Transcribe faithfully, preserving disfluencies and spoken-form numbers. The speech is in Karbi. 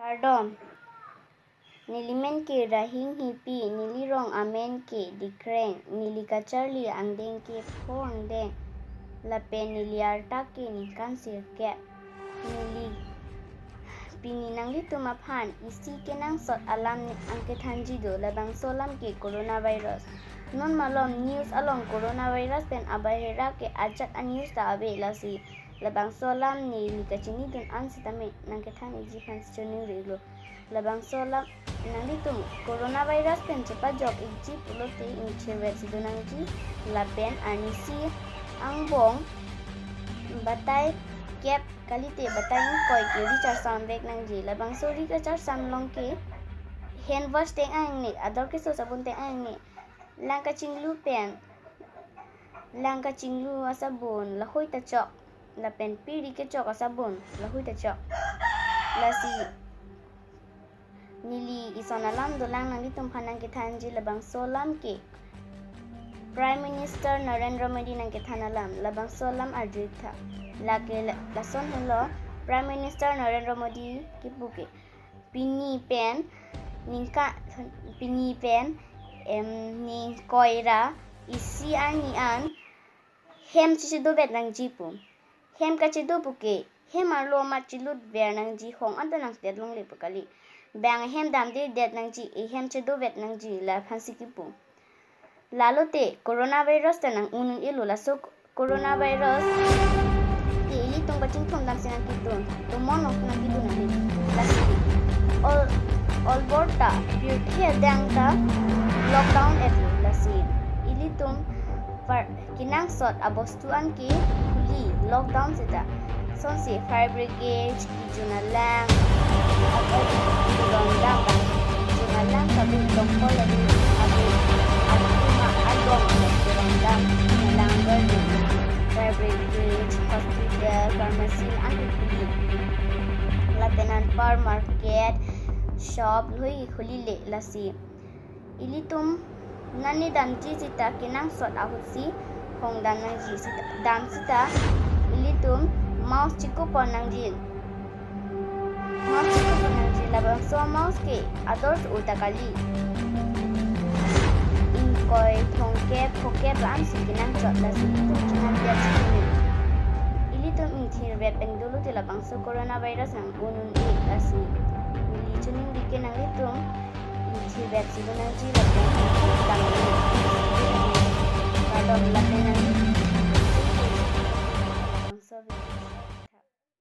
Kardom. Neli men ke Rahing Hipi, neli rong amen ke Dikreng, neli kacharli angdeng ke pho angdeng, lapen neli arta ke ningkan sirkep. Neli pini nanglitum aphan isi kenangsot alam nangkethanji do, labangso alam ke coronavirus. Non malom news along coronavirus pen abahera ke ajat a-news ta ave, lasi labangso alam neli kachinidun an sitame nangkethan-iji aphan si choningri-iklo. Labangso alam nanglitum coronavirus pen chepajok-ikji pulote ingthirvek si do nangji, lapen arnisi angbong batai kep kalite batai ingkoi ke ri charsam vek nangji. Labangso ri kacharsam along ke hand wash teng angne, ador keso sabun teng angne, lang kachinglu pen, lang kachinglu asabun lahoi ta chok, lapen piri kechok asabun lahoi ta chok. Lasi neli ison alam dolang nanglitum aphan nangkethanji, labangso alam ke Prime Minister Narendra Modi nangkethan alam, labangso alam arjuik tha. Lake la-, lason helo Prime Minister Narendra Modi kipu ke, pini pen ningka, pini pen em ningkoi ra isi arni an hem chechedovet nangji pu. Hem kachedo puke hem arlo amat chelutver nangji, hong anta nangtet longle pu kali. Bang hem damdedet nangji, ehem chedovet nangji, laphan si kipu. Lalote coronavirus ta nang-un un-elo, laso coronavirus ke ilitum kachingthum damsi nangkedun, tomon long nangkedun nangli. Lasi ol-, olbor ta pirthe adang ta lockdown et lo, lasi ilitum par-, kenangsot abostu an ke khuli lockdown seta. Sonsi fire brigade, kejun alang, agar kurondam bang, kejun alang kabu, dongkol labu, abu, abu ma agong kurondam, alang garden, fire brigade, hospital, pharmacy, an khuli. Lapen anpar market, shop, loi khuli le, lasi ilitum nani damji seta kenangsot ahut si hong dam nangji seta, dam seta ilitum mask chikupon nangji. Mask chikupon nangji, labangso mask ke ador uta kali. Ingkoi, thomkep, phokep la-an si kenangsot, lasi ilitum chinam dia si kini. Ilitum ingthirvek pen dolo te labangso coronavirus nang-un un-e, lasi neli choningri ke nanglitum ingthirvek si do nangji lapen kardom lapen nang